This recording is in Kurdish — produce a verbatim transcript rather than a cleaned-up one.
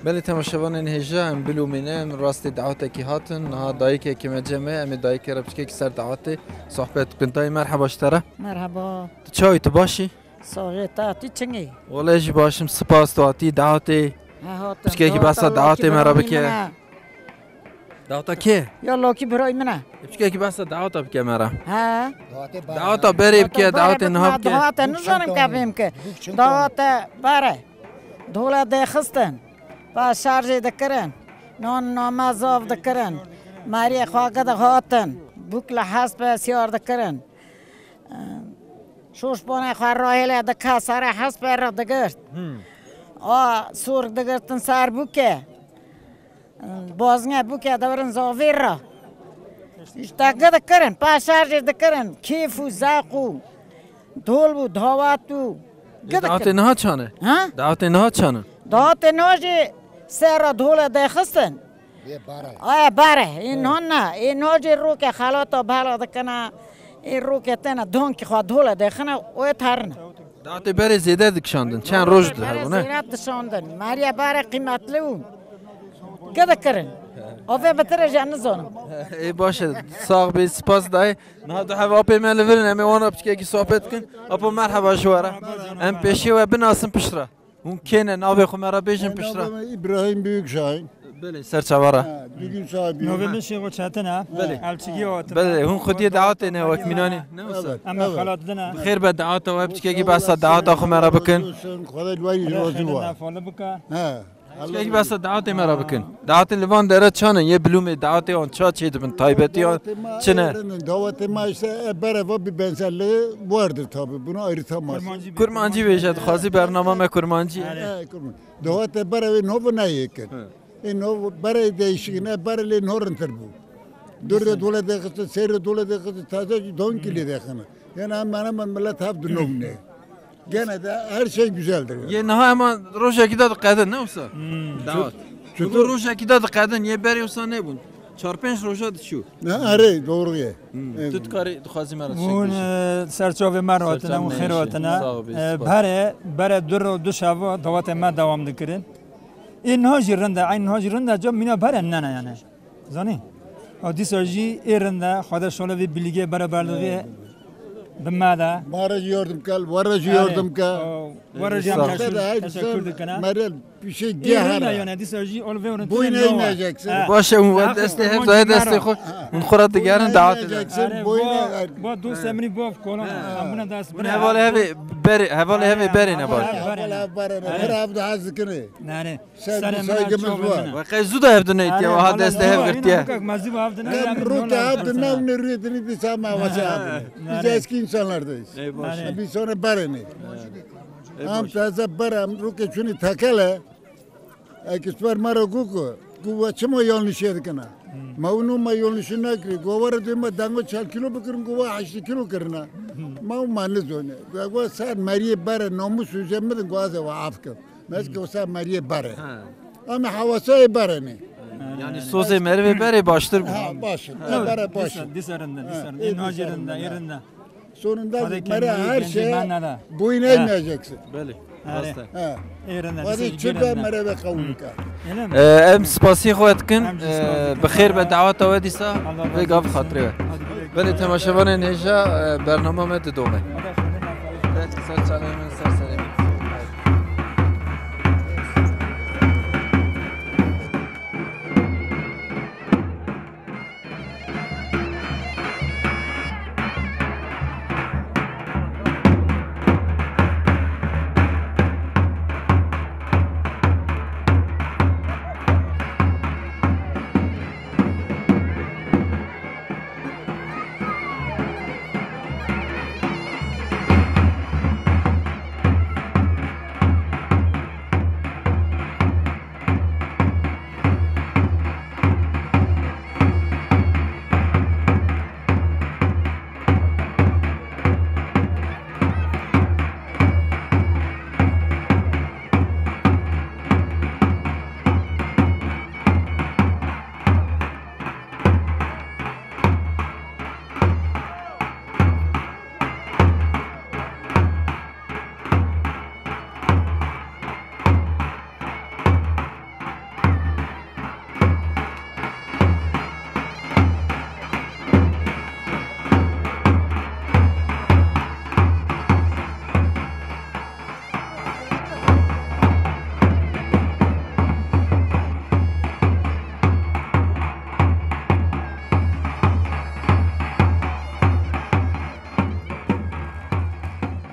Belê temaşevanên hêja, em bilûmîne, em rastê dawetekî hatin. Niha dayikekî me cem e, em ê dayikê re piçkekî ser dawetê sohbet bikin. Dayê, merheba ji te re. Merheba. Tu çawa yî, tu baş î? Saxê te, tu çingî? Wele jî baş im, spas, tu hatî dawetê. He, hatim. Piçkekî behsa dawetê me re bike. Daweta kê? Ya lokî birayî min e. Piçkekî behsa daweta bike me re. He. Daweta berê bike, dawetê niha bike. Daweta nizanim ke bêm ke. Daweta berê. Dole dêxistin. Pa şarjê dikirin. Non name zav dikirin. Meriyê xwe gidi hatin. Bûk li hespê siyar dikirin. Şoşponê xwe rahêle dike serê hespê re digirt. Hmm. A, sûr digirtin ser bûkê. Bazne bûkê dibirin zavêr re. Îşte gi dikirin, pa şarjê dikirin. Kêf û zewq û dol bû, dawet û gi dikirin. Dawetê niha çan e? Ha? Dawetê niha çan e? Dawetê niha jî sê re dole dêxistin. Ê bare. Ê bare, ê niha ne. Ê niha jî rokê xelata bela dikine. Ê rokê têne donkî xwe dole dêxine û ê terine. Dawetê berê zêde dikişandin. Çend roj di hebû, ne? Zêde dişandin. Meriyê berê qîmetli bû. Gi dikirin. Avê bi tirê jî nizanim. Ê baş e. Sax bî, spas dayê. Niha du heva apê me li vir in, em ê wan re piçkekî sohbet bikin. Apo, merheba ji we re. Em pêşiyê we binasin piştre. Hûn kê ne? Navê xwe me re bêjin piştre. Navê me Îbrahîm Büyükşahin. Belê, ser çava re. Ha, bugün sahibi. Navê min Şêxo Çetin e. Belê. Elçigî hatim. Belê, hûn xwediyê dawetê ne wek mînanî, ne wisa? Evet, em evet. Xelat dine. Bi xêr be daweta we, piçkekî behsa daweta xwe me re bikin. Olsun, Xwedê li we razî be. Xêr be, fale bike. He. Piçkekî behsa dawetê me re bikin. Dawetê li van dere çan in? Yê bilûmê dawetê wan ça çê dibin? Taybetiyan çi ne? Dawetê ma işte, e, bereva bir benzerliği vardır tabii. Bunu ayrıtamaz. Kurmancî bêje, dixwazî bernama me kurmancî. He, kurmancî. Dawetê berevê nov neyê kir. Hı. Ê nov berê değişik ne, berê lê nov rintir bû. Dûr de dole dêxistin, sêr de dole dêxistin, taze jî donkî lê dêxine. Yani hemen hemen millet hev di nov ne. Gene de her şey güzeldir yani. Yê niha ema rojekî de diqedin, ne wisa? Hmm. Dawet. Çutur rojekî de diqedin, yê berê wisa nebûn. Çar pênc roja diçû. Ne, erê, doğru ye. Hmm. Evet. Tu dikarî, dixwazî me re tiştek bêjî? Hûn, e, ser çavê me re hatine, hûn xêr hatine. Sağ ol, e, spas. Berê, berê du ro, du şeva dawetê me dewam dikirin. Ê niha jî rind e, eyn niha jî rind e, ca mîna berê nene yani. Zanî? O dîsa jî ê rind e, Xwedê şole vê bilîgê bereberlixê bi me de. Ma re jî yardim ke, we re jî yardim ke. O, we re jî em teşekkür, teşekkür dikine. Merel, bir şey diye her. Ê rind e yani, dîsa jî ol vê rind. Boyun eğmeyeceksin. Baş e, hûn we destê hev dayê destê xwe. Hûn xwe re digerin dawet. Boyun eğmeyeceksin. Bo, bo dostê min ê bav kolon. Em buna dest. Hûn hevalê hevê berê, hevalê hevê berê ne baş. Hevalê hevê berê ne. Pir ev dihaz dikine. Nane. Serê min saygımız var. Ve qey zû da hevdine itiye, aha destê hev girtiye. Em rûkê hev di nav ne rûyê dinî dîsa me wese hev. Biz eski insanlardayız. Biz sonra berê ne. Em taze berê, em rûkê çûnî tekele. Ekî sper me re got ku, got we çima yanlışê dikine? Me û nû me yanlışî nekirî. Got we re dê me dengo çel kilo bikirin, got we heştê kilo kirine. Me û me nizone. Got we ser meriyê berê namus û jê midin, got ez ê we af kim. Mezgê wisa meriyê berê. Ha. Em ê hewasayê berê ne. Yani sozê merivê berê baştir bû. Ha, baş. Ha, berê baş. Dîsa, dîsa rind e, dîsa rind e. Ê, niha jî rind e, ê rind e. Sonunda mere her şey boyun eğmeyeceksin. Belê. Rast e. Ha. Ê rind e, dîsa jî rind e. Hadi çi be mereve qewlika. Ee, em spasî xwe dikin. Ee, bi xêr be daweta we dîsa. Vê gav xatirê we. Belê temaşevanên hêja, e, bernama me didome. Ser çalê min, ser